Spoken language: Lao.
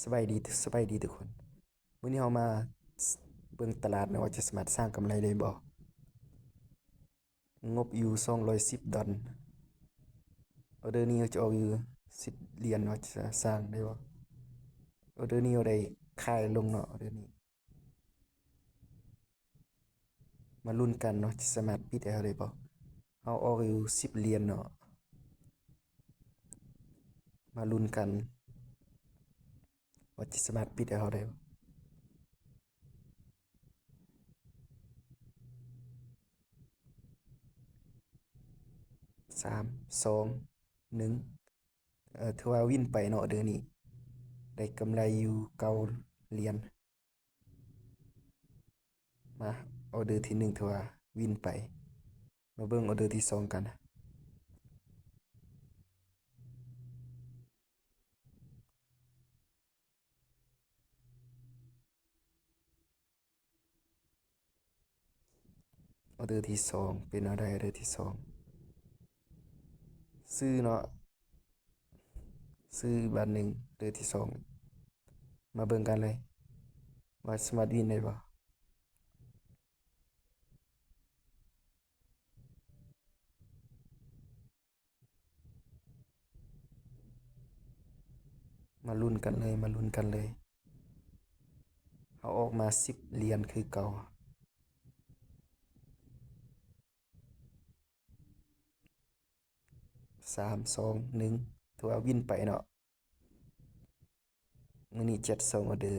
ສະບາຍດີ ສະບາຍດີທຸກຄົນ. ມື້ນີ້ເຮົາມາເບິ່ງຕະຫຼາດເນາະ ວ່າຈະສາມາດສ້າງກຳໄລໄດ້ບໍ່. ງົບຢູ່ສອງຮ້ອຍສິບດອນ. ອອເດີນີ້ຈະອອກຢູ່ສິບຫຼຽນເນາະ ຈະສ້າງໄດ້ບໍ່? ອອເດີນີ້ເຮົາໄດ້ຂາຍລົງເນາະ ອອເດີນີ້. ມາລຸ້ນກັນເນາະ ຈະສາມາດປິດໃຫ້ເຮົາໄດ້ບໍ່? ເຮົາອອກຢູ່ສິບຫຼຽນເນາະ. ມາລຸ້ນກັນວ່າຈະສາມາດປິດໃຫ້ເຮົາໄດ້ບໍ່? ສາມ ສອງ ໜຶ່ງ ເອີ ຖືວ່າວິນໄປເນາະ ອອເດີນີ້ ໄດ້ກຳໄລຢູ່ເກົ້າຫຼຽນ. ມາ ອອເດີທີໜຶ່ງຖືວ່າວິນໄປ. ມາເບິ່ງອອເດີທີສອງກັນ. ອອເດີທີສອງເປັນແນວໃດ? ອອເດີທີສອງ ຊື້ເນາະ ຊື້ບາດໜຶ່ງ. ອອເດີທີສອງ ມາເບິ່ງກັນເລີຍວ່າສາມາດວິນໄດ້ບໍ່? ມາລຸ້ນກັນເລີຍ ມາລຸ້ນກັນເລີຍ. ເຮົາອອກມາສິບຫຼຽນຄືເກົ່າ. ສາມ ສອງ ໜຶ່ງ ຖືວ່າວິນໄປເນາະ. ມື້ນີ້ຈັດສອງອອເດີ